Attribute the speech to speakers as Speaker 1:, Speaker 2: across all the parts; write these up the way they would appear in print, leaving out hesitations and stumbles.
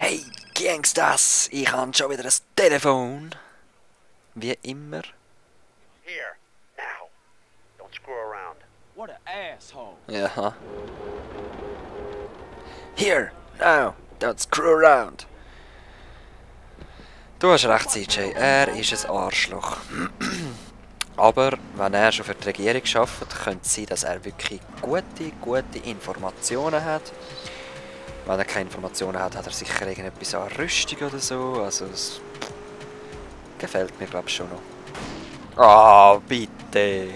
Speaker 1: Hey, Gangsters! Ich habe schon wieder ein Telefon. Wie immer.
Speaker 2: Here, now. Don't screw around.
Speaker 3: What an asshole.
Speaker 1: Ja. Here, now, don't screw around. Du hast recht, CJ. Er ist ein Arschloch. Aber wenn er schon für die Regierung arbeitet, könnte es sein, dass er wirklich gute Informationen hat. Wenn er keine Informationen hat, hat er sicher irgendetwas an Rüstung oder so. Also es gefällt mir, glaube ich, schon noch. Ah, bitte!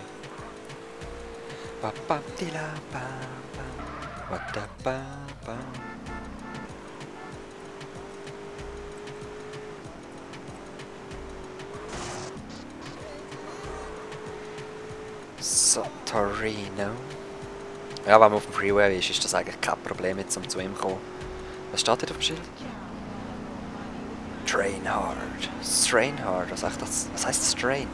Speaker 1: Satorino. Ja, wenn man auf dem Freeway ist das eigentlich kein Problem, jetzt um zu ihm zu kommen. Was steht hier auf dem Schild? Train hard. Strain hard. Was heisst Strain?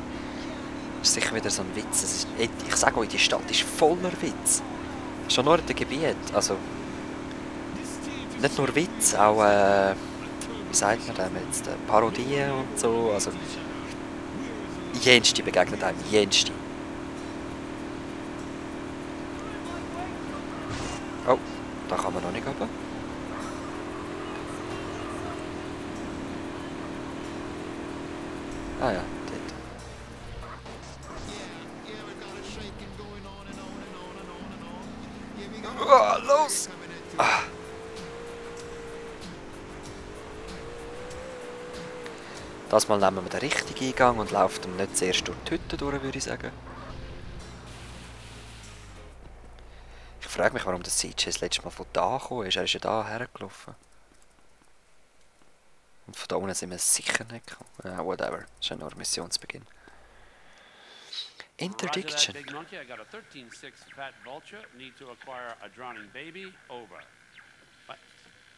Speaker 1: Das ist sicher wieder so ein Witz. Ich sage euch, die Stadt ist voller Witz. Schon nur in dem Gebiet. Also, nicht nur Witz, auch, wie sagt man dem jetzt? Parodien und so. Also, jenste begegnet einem. Jenste. Oh, da kann man noch nicht runter. Ah ja, dort. Oh, los! Ah. Das Mal nehmen wir den richtigen Eingang und laufen nicht zuerst durch die Hütte durch, würde ich sagen. Ich frage mich, warum der CJ das letzte Mal von da gekommen ist. Er ist ja da hergelaufen. Und von da unten sind wir sicher nicht gekommen. Ja, whatever. Das ist ja nur Missionsbeginn. Interdiction.
Speaker 4: Big monkey, I got a 13-6 fat vulture. Need to acquire a drowning baby. Over. What?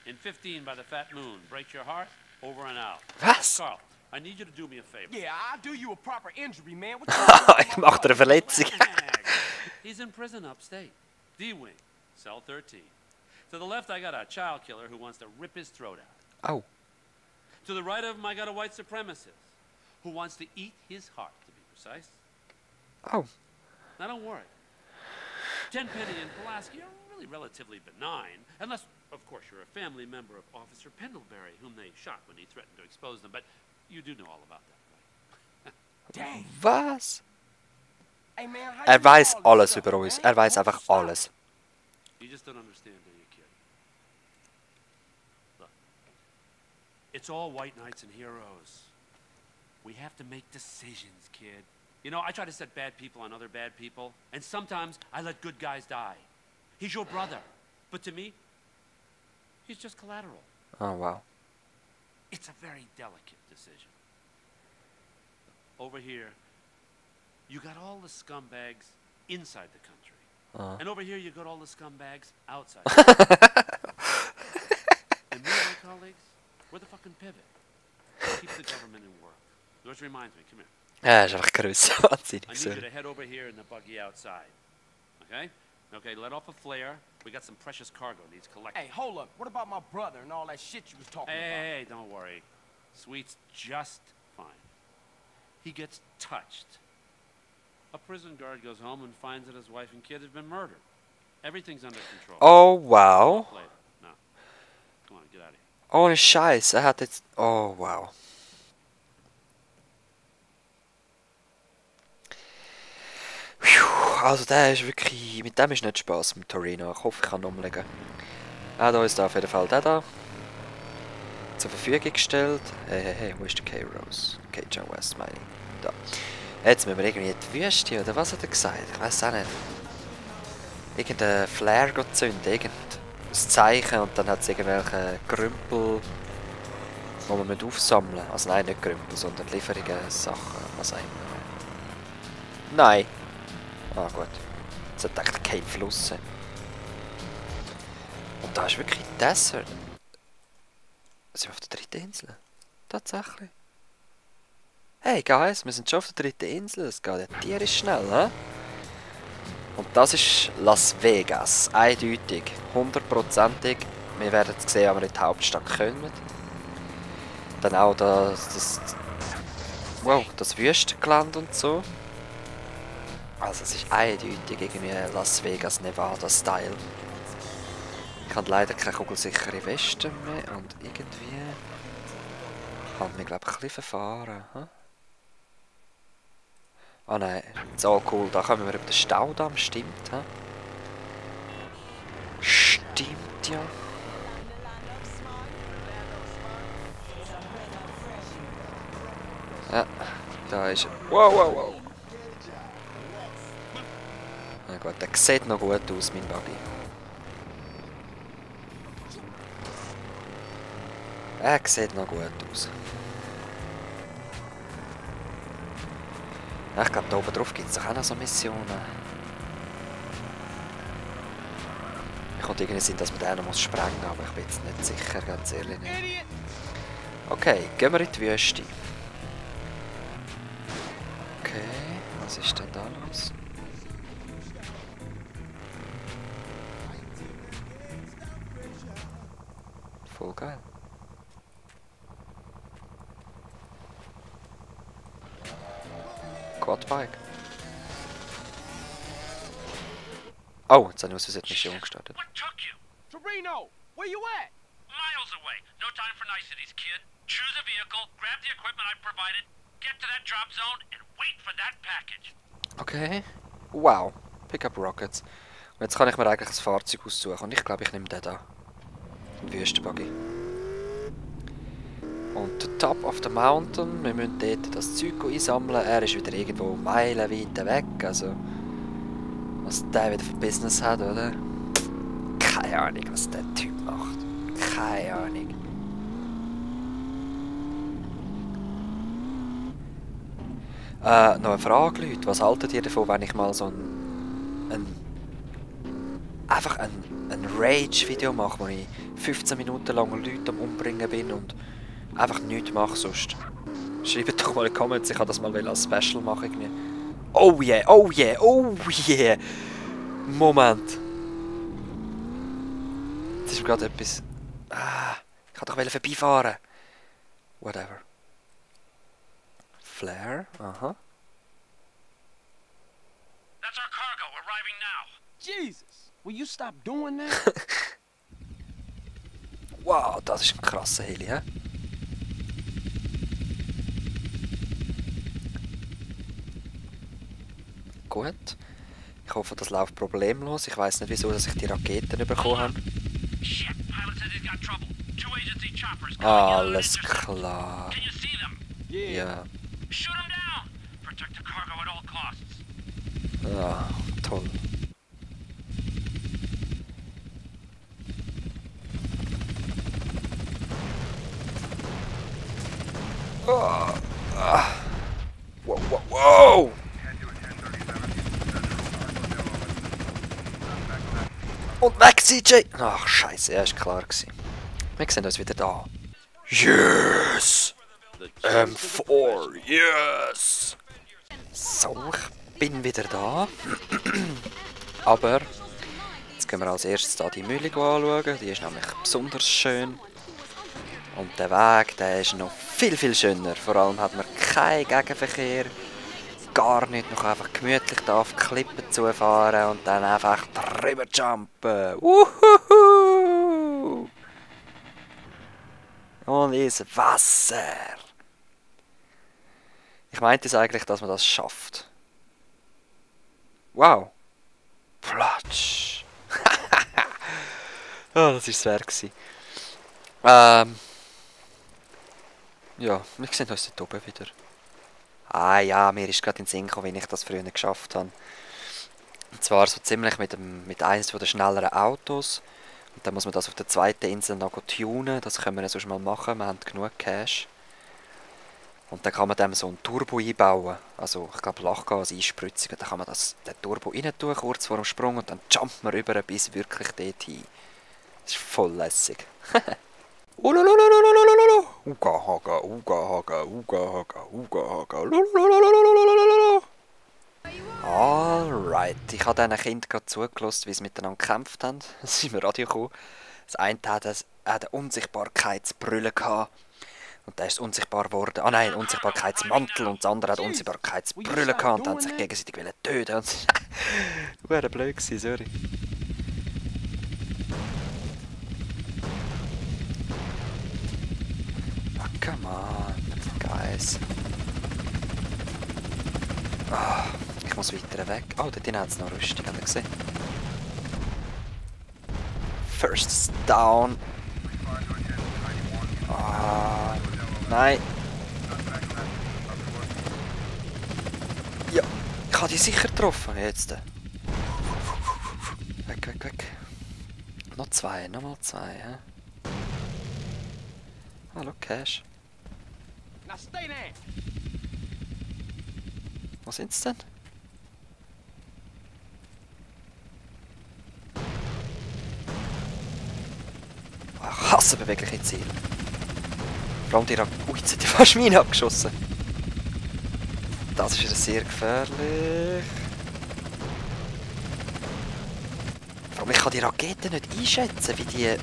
Speaker 4: In 15 by the fat moon. Break your heart. Over and out.
Speaker 1: Was?
Speaker 4: Carl, I need you to do me a favor.
Speaker 3: Yeah, I'll do you a proper injury, man. What
Speaker 1: Ich mache dir eine Verletzung.
Speaker 4: He's in prison upstate. D-Wing. Cell 13. To the left, I got a child killer who wants to rip his throat out.
Speaker 1: Oh.
Speaker 4: To the right of him, I got a white supremacist who wants to eat his heart, to be precise.
Speaker 1: Oh.
Speaker 4: Now, don't worry. Tenpenny and Pulaski are really relatively benign, unless, of course, you're a family member of Officer Pendlebury, whom they shot when he threatened to expose them. But you do know all about that, right?
Speaker 3: Dang.
Speaker 1: Was?
Speaker 3: Hey, man, how
Speaker 1: Er
Speaker 3: you know
Speaker 1: weiß
Speaker 3: all this
Speaker 1: alles
Speaker 3: stuff,
Speaker 1: über uns.
Speaker 3: man?
Speaker 1: Er weiß
Speaker 3: Won't you
Speaker 1: einfach
Speaker 3: stop?
Speaker 1: alles.
Speaker 4: You just don't understand, do you, kid? Look, it's all white knights and heroes. We have to make decisions, kid. You know, I try to set bad people on other bad people, and sometimes I let good guys die. He's your brother, but to me, he's just collateral.
Speaker 1: Oh, wow.
Speaker 4: It's a very delicate decision. Over here, you got all the scumbags inside the country. And over here, you got all the scumbags outside. And me and my colleagues, we're the fucking pivot. Keep the government in work. Which reminds me, come here.
Speaker 1: Er ist einfach grösser.
Speaker 4: I
Speaker 1: Wahnsinnig.
Speaker 4: need you to head over here in the buggy outside. Okay? Okay, let off a flare. We got some precious cargo needs collecting.
Speaker 3: Hey, hold up. What about my brother and all that shit you was talking
Speaker 4: Hey, don't worry. Sweet's just fine. He gets touched. A prison guard goes home and finds that his wife and kid have been murdered. Everything's under control.
Speaker 1: Oh, wow.
Speaker 4: Later. No. Come on, get out of here.
Speaker 1: Ohne Scheiß. Er hat jetzt... Oh, wow. Phew, also der ist wirklich... Mit dem ist nicht Spaß, mit Torino. Ich hoffe, ich kann umlegen. Ah, da ist auf jeden Fall der da. Zur Verfügung gestellt. Hey, wo ist der K-Rose? K-John West, meine ich. Da. Jetzt müssen wir irgendwie in die Wüste, oder was hat er gesagt? Ich weiß auch nicht. Irgendein Flare zünden, irgendein Zeichen und dann hat es irgendwelche Grümpel, die man aufsammeln müssen. Also nein, nicht Grümpel, sondern Lieferungen, Sachen, was auch immer. Nein. Ah gut. Es hat eigentlich kein Fluss. Und da ist wirklich Desert. Sind wir auf der dritten Insel? Tatsächlich. Hey Guys, wir sind schon auf der dritten Insel. Es geht ja tierisch schnell, hä? Und das ist Las Vegas. Eindeutig. 100%ig wir werden sehen, wenn wir in die Hauptstadt kommen. Dann auch das Wüstengelände und so. Also es ist eindeutig irgendwie Las Vegas, Nevada-Style. Ich habe leider keine kugelsichere Weste mehr und irgendwie haben wir, glaube ich, ein bisschen verfahren. Hm? Ah nein, so cool, da kommen wir über den Staudamm, stimmt. Hm? Stimmt ja. Ja, da ist er. Wow, wow, wow. Na gut, der sieht noch gut aus, mein Buggy. Er sieht noch gut aus. Ja, ich glaube, da oben drauf gibt es doch auch noch so Missionen. Ich konnte irgendwie sehen, dass man den noch sprengen muss, aber ich bin jetzt nicht sicher, ganz ehrlich nicht. Okay, gehen wir in die Wüste. Okay, was ist denn da los? Voll geil. Quadbike. Oh, jetzt habe ich aus Versehen die Mission gestartet.
Speaker 2: What took you?
Speaker 3: Torino, where you at?
Speaker 2: Miles away. No time for niceties, kid. Choose a vehicle, grab the equipment I've provided, get to that drop zone, and wait for that package.
Speaker 1: Okay. Wow. Pick up Rockets. Und jetzt kann ich mir eigentlich ein Fahrzeug aussuchen. Und ich glaube, ich nehme den da. Den Wüstenbuggy. Und the top of the mountain. Wir müssen dort das Zeug einsammeln. Er ist wieder irgendwo meilenweit weg. Also, was der wieder für Business hat, oder? Keine Ahnung, was der Typ macht. Keine Ahnung. Noch eine Frage, Leute. Was haltet ihr davon, wenn ich mal so einfach ein Rage-Video mache, wo ich 15 Minuten lang Leute am Umbringen bin und einfach nichts mache sonst? Schreibt doch mal in die Comments, ich kann das mal als Special machen. Irgendwie. Oh yeah, oh yeah, oh yeah! Moment. Jetzt ist mir gerade etwas... ich wollte doch vorbeifahren. Whatever. Flare, aha.
Speaker 2: That's our cargo arriving now.
Speaker 3: Jesus, will you stop doing that?
Speaker 1: Wow, das ist ein krasser Heli, hä? Gut. Ich hoffe, das läuft problemlos. Ich weiß nicht, wieso dass ich die Raketen bekommen habe.
Speaker 2: Shit, pilot said he's got trouble. Two agency choppers coming in on an
Speaker 1: Alles
Speaker 2: intercept.
Speaker 1: klar.
Speaker 2: Can you see them?
Speaker 1: Ja.
Speaker 2: Shoot them down. Protect the cargo at all costs.
Speaker 1: Ah, toll. Oh, wow, wow, wow! Und weg, CJ! Ach, scheiße, er ist klar gewesen. Wir sehen uns wieder da. Yes! M4, yes! So, ich bin wieder da. Aber jetzt gehen wir als erstes da die Mühle anschauen. Die ist nämlich besonders schön. Und der Weg, der ist noch viel, viel schöner. Vor allem hat man keinen Gegenverkehr. Gar nicht, noch einfach gemütlich da auf die Klippen zufahren und dann einfach drüber jumpen. Uhuhu! Und ins Wasser. Ich meinte es eigentlich, dass man das schafft. Wow. Platsch. Oh, das war es wert gewesen. Ja, wir sehen uns dort oben wieder. Ah ja, mir ist gerade in den Sinn gekommen, wie ich das früher geschafft habe. Und zwar so ziemlich mit eines der schnelleren Autos. Und dann muss man das auf der zweiten Insel noch tunen. Das können wir sonst mal machen, wir haben genug Cash. Und dann kann man dem so ein Turbo einbauen. Also ich glaube Lachgas einspritzen. Und dann kann man den Turbo rein tun, kurz vor dem Sprung. Und dann jumpt man rüber bis wirklich dort hin. Das ist voll lässig. Ugahaga, Ugahaga, Ugahaga, Ugahaga. Alright, ich habe diesen Kindern gerade zugelassen, wie sie miteinander gekämpft haben. Sie sind im Radio gekommen. Das eine hat eine Unsichtbarkeitsbrille gehabt. Und der ist unsichtbar geworden. Ah nein, Unsichtbarkeitsmantel. Und das andere hat Unsichtbarkeitsbrille gehabt und haben sich gegenseitig töten. Und das war blöd gewesen, sorry. Oh, come on, guys. Oh, ich muss weiter weg. Oh, dort hat es noch Rüstung, habt ihr gesehen? First down. Ah, nein. Ja, ich habe die sicher getroffen jetzt. Weg, weg, weg. Noch zwei, nochmal zwei, hä? Hallo, Cash.
Speaker 3: Now stay there.
Speaker 1: Wo sind sie denn? Oh, ich hasse bewegliche Ziele. Vor allem die Ui, jetzt hat die fast meine abgeschossen. Das ist wieder sehr gefährlich. Vor allem, ich kann die Raketen nicht einschätzen, wie die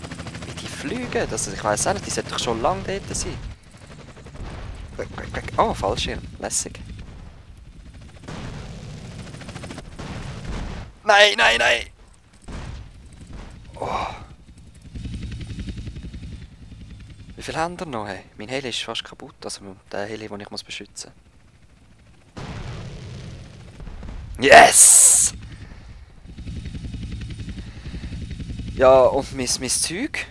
Speaker 1: fliegen. Also, ich weiss auch nicht, die sollten doch schon lange dort sein. Weg, weg, weg. Oh, Fallschirm. Lässig. Nein, nein, nein! Oh. Wie viel haben wir noch? Hey? Mein Heli ist fast kaputt, also der Heli, den ich beschützen muss. Yes! Ja, und mein Zeug?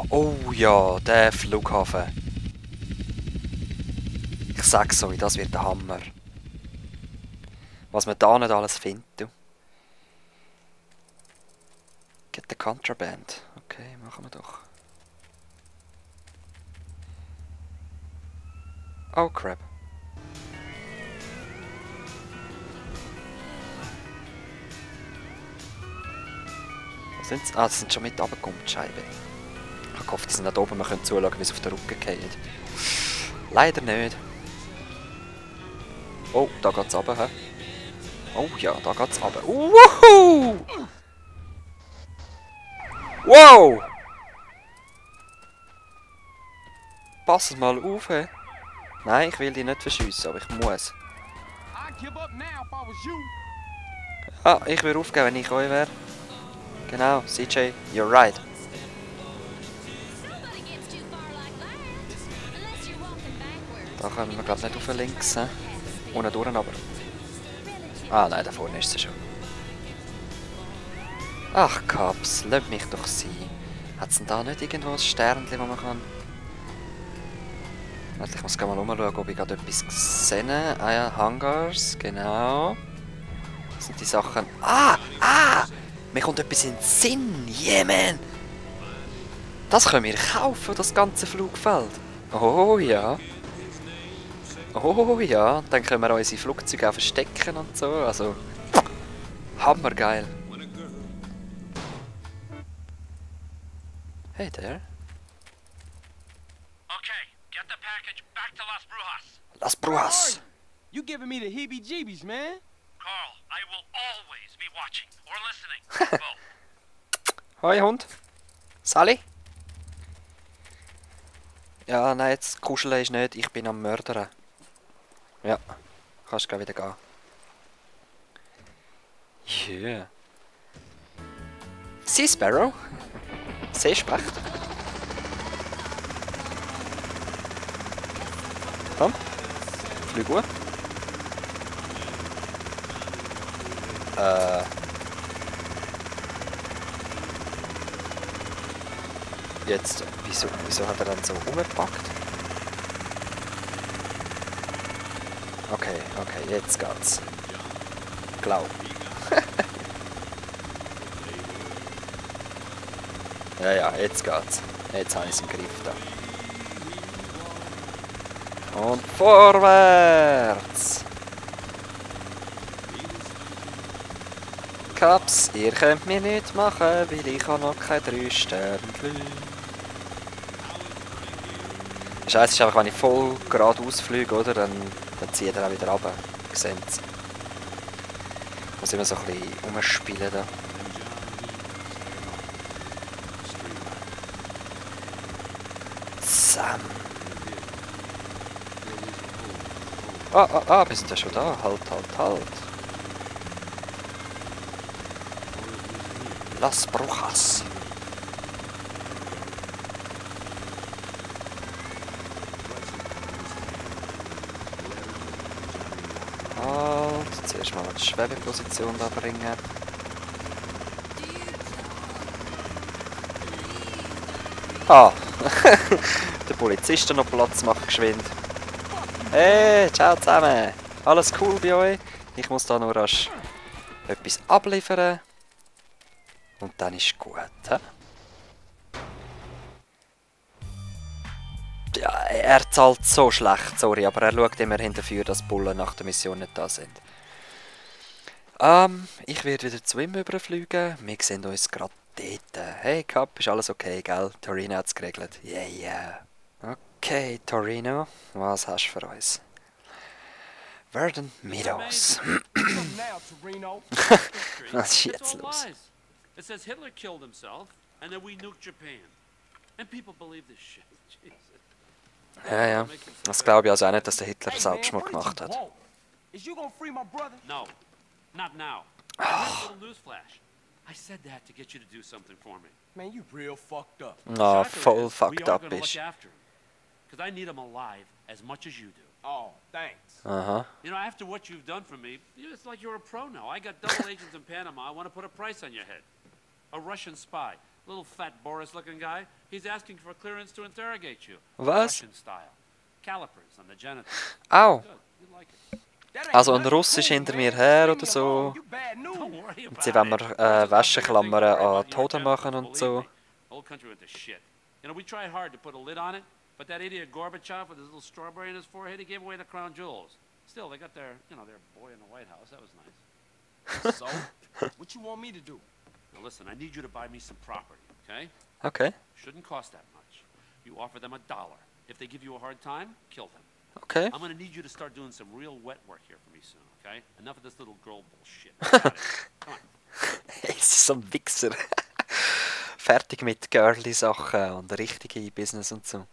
Speaker 1: Oh ja, der Flughafen. Ich sag's euch, das wird der Hammer. Was man da nicht alles findet. Get the Contraband. Okay, machen wir doch. Oh crap. Wo sind's? Ah, sie sind schon mit runtergekommen, die Scheibe. Ich habe gehofft, die sind da oben, wir können zuschauen, wie sie auf den Rücken fallen. Leider nicht. Oh, da geht's runter, hä? Oh ja, da geht's runter. Woohoo! Wow! Pass mal auf, hä? Nein, ich will die nicht verschiessen, aber ich muss.
Speaker 3: I'd give up now if I was you.
Speaker 1: Ah, ich würde aufgeben, wenn ich euch wäre. Genau, CJ, you're right. Da kommen wir gerade nicht auf links, he? Unten durch aber. Ah nein, da vorne ist sie schon. Ach Kaps, lass mich doch sein. Hat es denn da nicht irgendwo ein Sternchen, wo man kann... Warte, ich muss mal umschauen, ob ich gerade etwas gesehen habe. Ah ja, Hangars, genau. Das sind die Sachen... Ah! Mir kommt etwas in den Sinn! Yeah, man! Das können wir kaufen, das ganze Flugfeld. Oh ja. Oh ja, dann können wir unsere Flugzeuge auch verstecken und so. Also, hammergeil. Hey there.
Speaker 2: Okay, get the package back to Las Brujas.
Speaker 1: Las Brujas.
Speaker 3: You giving me the heebie-jeebies, man.
Speaker 2: Carl, I will always be watching or listening. Both.
Speaker 1: Hoi Hund. Sally? Ja, nein, jetzt kuscheln ist nicht, ich bin am Mördern. Ja, kannst gleich wieder gehen. Yeah. Sea Sparrow? Seespecht? Komm, flieg gut. Jetzt, wieso hat er dann so rumgepackt? Okay, jetzt geht's. Glaub. ja, jetzt geht's. Jetzt habe ich es im Griff da. Und vorwärts! Kaps, ihr könnt mir nicht machen, weil ich habe noch keine 3 Sterne. Scheiße, ist einfach, wenn ich voll geradeaus fliege, oder? Dann zieht er auch wieder runter. Seht's. muss immer so ein bisschen rumspielen da. Sam. Wir sind ja schon da. Halt. Las Brujas. Halt. Zuerst mal die Schwebeposition da bringen. Ah. Der Polizist noch Platz macht geschwind. Hey, ciao zusammen. Alles cool bei euch? Ich muss da nur rasch etwas abliefern. Und dann ist gut. He? Ja, er zahlt so schlecht, sorry, aber er schaut immerhin dafür, dass die Bullen nach der Mission nicht da sind. Ich werde wieder zu ihm überfliegen. Wir sehen uns gerade dort. Hey Cap, ist alles okay, gell? Torino hat es geregelt. Yeah. Okay, Torino, was hast du für uns? Verdant Meadows.
Speaker 3: Now, Torino.
Speaker 1: Was ist jetzt los?
Speaker 4: It says Hitler killed himself and then we nuked Japan. And people believe this shit. Jesus.
Speaker 1: Ja. Das glaube ich also auch nicht, dass der Hitler
Speaker 3: Hey,
Speaker 1: Selbstmord
Speaker 3: man, what
Speaker 1: gemacht
Speaker 3: did you
Speaker 1: hat.
Speaker 3: want? Is you gonna free my brother?
Speaker 4: No, not now. Here's a little newsflash. I said that to get you to do something for me.
Speaker 3: Man, you real fucked up.
Speaker 1: Ah,
Speaker 4: Shocker
Speaker 1: voll
Speaker 4: is,
Speaker 1: fucked
Speaker 4: we are
Speaker 1: up
Speaker 4: gonna
Speaker 1: ist.
Speaker 4: look after him. Because I need him alive as much as you do.
Speaker 3: Oh, thanks.
Speaker 1: Aha.
Speaker 4: You know, after what you've done for me, it's like you're a pro now. I got double agents in Panama. I want to put a price on your head. A Russian spy, little fat Boris-looking guy. He's asking for clearance to interrogate you.
Speaker 1: Was?
Speaker 4: Russian style. Calipers on the genitals.
Speaker 1: Au!
Speaker 4: Good. You like it.
Speaker 3: That ain't
Speaker 1: Also ein
Speaker 3: nothing.
Speaker 1: Russ ist
Speaker 3: Cool,
Speaker 1: hinter
Speaker 3: man.
Speaker 1: mir her
Speaker 3: Leave
Speaker 1: oder
Speaker 3: me
Speaker 1: so.
Speaker 3: alone. You bad news.
Speaker 4: Don't worry
Speaker 1: Und
Speaker 4: about
Speaker 1: sie wollen mir
Speaker 4: it. Russians have
Speaker 1: Wäscheklammern
Speaker 4: bigger things to worry
Speaker 1: an
Speaker 4: about
Speaker 1: die Hoden
Speaker 4: than your
Speaker 1: machen
Speaker 4: genitals,
Speaker 1: und so.
Speaker 4: believe me. The whole country went to shit. You know, we tried hard to put a lid on it, but that idiot Gorbachev with his little strawberry in his forehead, he gave away the crown jewels. Still, they got their boy in the White House. That was nice.
Speaker 3: So, what you want me to do?
Speaker 4: Now listen, I need you to buy me some property, okay?
Speaker 1: Okay,
Speaker 4: Shouldn't cost that much. You offer them $1. If they give you a hard time, kill them.
Speaker 1: okay.
Speaker 4: I'm gonna need you to start doing some real wet work here for me soon, okay? Enough of this little girl bullshit. Got it. Come on.
Speaker 1: Es ist so ein Wichser. Fertig mit Girly-Sachen und richtige Business und so.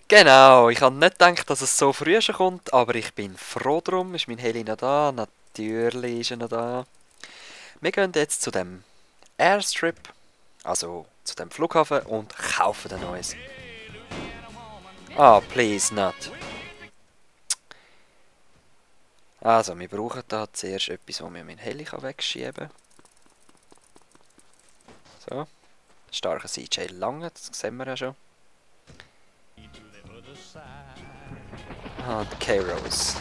Speaker 1: Genau, ich habe nicht gedacht, dass es so früh schon kommt, aber ich bin froh drum. Ist mein Heli noch da? Natürlich ist er noch da. Wir gehen jetzt zu dem Airstrip, also zu dem Flughafen und kaufen ein neues. Ah, please not. Also, wir brauchen da zuerst etwas, wo wir meinen Heli wegschieben kann. So. Starker CJ Lange, das sehen wir ja schon. Ah, die K-Rose.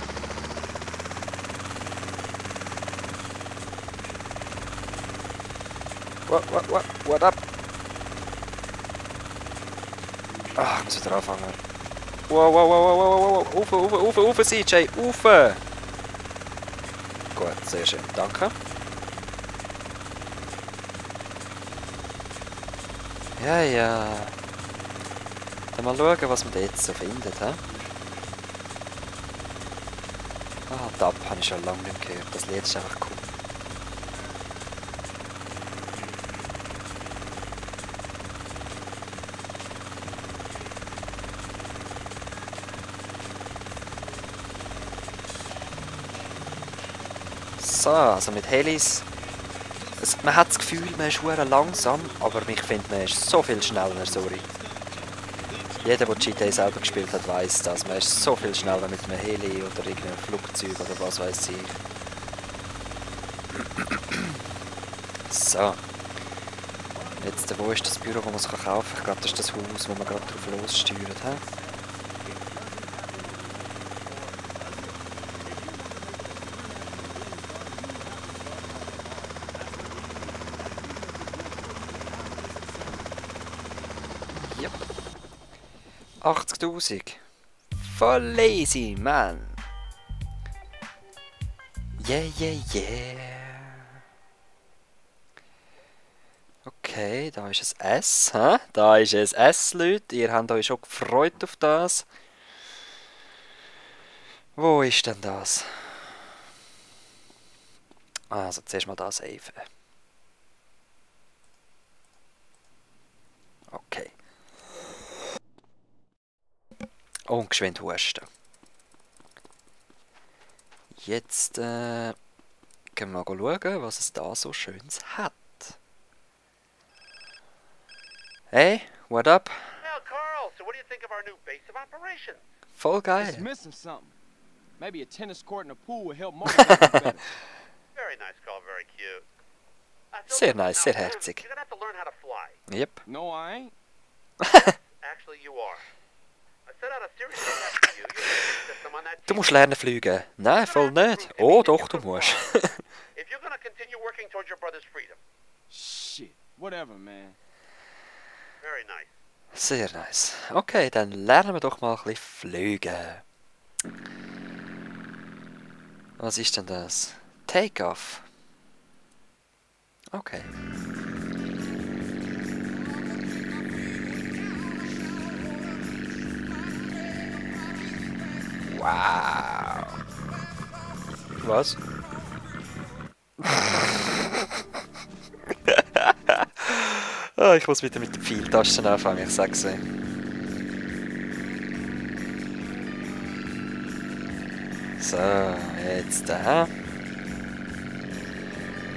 Speaker 1: What up? Ah, ich muss wieder anfangen. Wow. Ufe, CJ, Ufe! Gut, sehr schön, danke. Ja. Dann mal schauen, was man da jetzt so findet, hä? Ah, Dub habe ich schon lange nicht gehört. Das Lied ist einfach cool. So, also mit Helis. Man hat das Gefühl, man ist verdammt langsam, aber ich finde, man ist so viel schneller, sorry. Jeder, der GTA selber gespielt hat, weiss das. Man ist so viel schneller mit einem Heli oder irgendeinem Flugzeug oder was weiß ich. So. Jetzt, wo ist das Büro, wo man es kaufen kann? Ich glaube, das ist das Haus, wo man gerade drauf lossteuert. He? Yep. 80.000. Voll lazy, man. Yeah. Okay, da ist ein S, hä? Da ist ein S, Leute. Ihr habt euch schon gefreut auf das. Wo ist denn das? Also zuerst mal da saven. Okay. Und geschwind husten. Jetzt gehen wir mal schauen, was es da so Schönes hat. Hey, what up?
Speaker 5: Well, Carl, so what do you think of our new base of operations?
Speaker 1: Voll
Speaker 3: It's
Speaker 1: geil.
Speaker 3: missing something. Maybe a tennis court and a pool would help motivate you better.
Speaker 5: Very nice, Carl, very cute.
Speaker 1: Sehr nice,
Speaker 5: now,
Speaker 1: sehr herzig.
Speaker 5: You're gonna have to learn how to fly.
Speaker 1: Yep.
Speaker 3: No, I ain't.
Speaker 5: Actually, you are. I set out a series of tests for you. Your system on that
Speaker 1: Du musst lernen fliegen. Nein, voll nicht. Oh, doch, du musst.
Speaker 5: If you're gonna continue working towards your brother's freedom.
Speaker 3: Shit. Whatever, man.
Speaker 5: Very nice.
Speaker 1: Sehr nice. Okay, dann lernen wir doch mal ein bisschen fliegen. Was ist denn das? Take-off. Okay. Wow. Was? Ah, ich muss wieder mit den Pfeiltasten anfangen, ich sag's euch. So, jetzt da.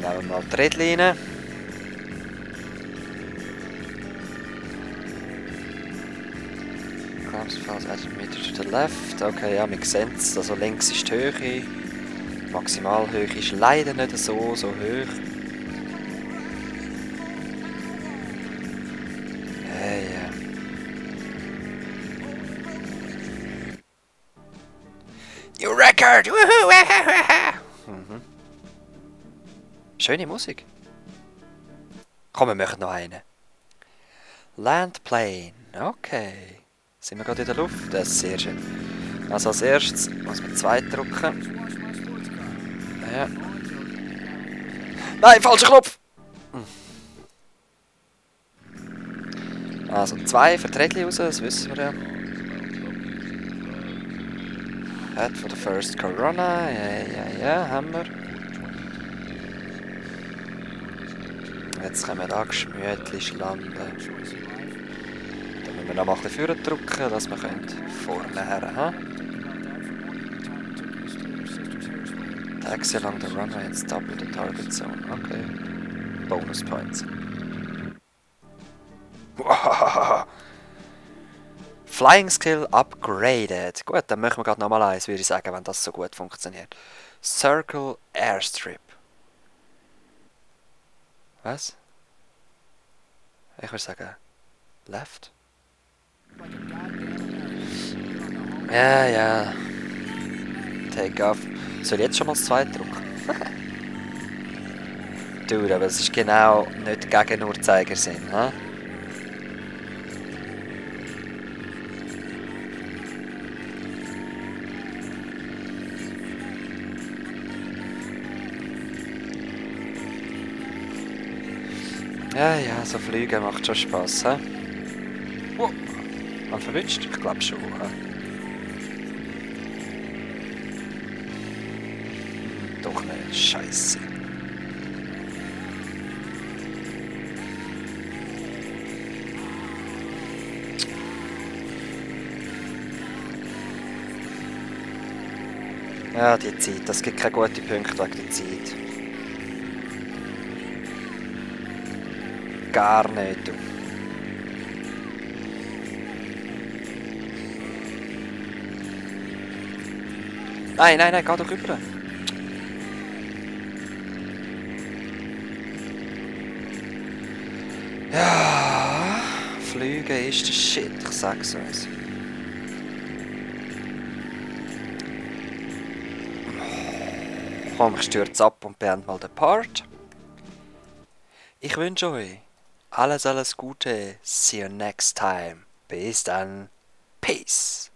Speaker 1: Nehmen wir mal die Rädchen rein. Clamps falls 1 Meter to the left. Okay, ja, wir sehen es. Also links ist die Höhe. Die Maximalhöhe ist leider nicht so hoch. Ja. New record! Woohoo! Mhm. Schöne Musik. Komm, wir machen noch eine. Landplane. Okay. Sind wir gerade in der Luft? Das ist sehr schön. Also als erstes muss man 2 drücken. Ja. Nein, falscher Knopf! Also 2 für die Rädchen raus, das wissen wir ja. Head for the first Corona, ja, haben wir. Jetzt können wir da gemütlich landen. Dann müssen wir noch mal ein bisschen vorne drücken, dass wir vorne her haben. Taxi along the runway and stop in the target zone. Okay. Bonus points. Flying Skill upgraded. Gut, dann machen wir gerade nochmal eins, würde ich sagen, wenn das so gut funktioniert. Circle Airstrip. Was? Ich würde sagen, left. Ja. Take off. Soll ich jetzt schon mal das 2 drücken? Dude, aber es ist genau nicht gegen Uhrzeigersinn, hä? Ja, so fliegen macht schon Spaß, hä? Oh, man verwünscht? Ich glaube schon, hä? Doch nicht, Scheiße. Ja, die Zeit, das gibt keine guten Punkte wegen der Zeit. Gar nicht, du. Nein, geh doch rüber. Ja, Fliegen ist der Shit, ich sag's euch. Komm, ich stürze ab und beende mal den Part. Ich wünsche euch alles Gute. See you next time. Bis dann. Peace.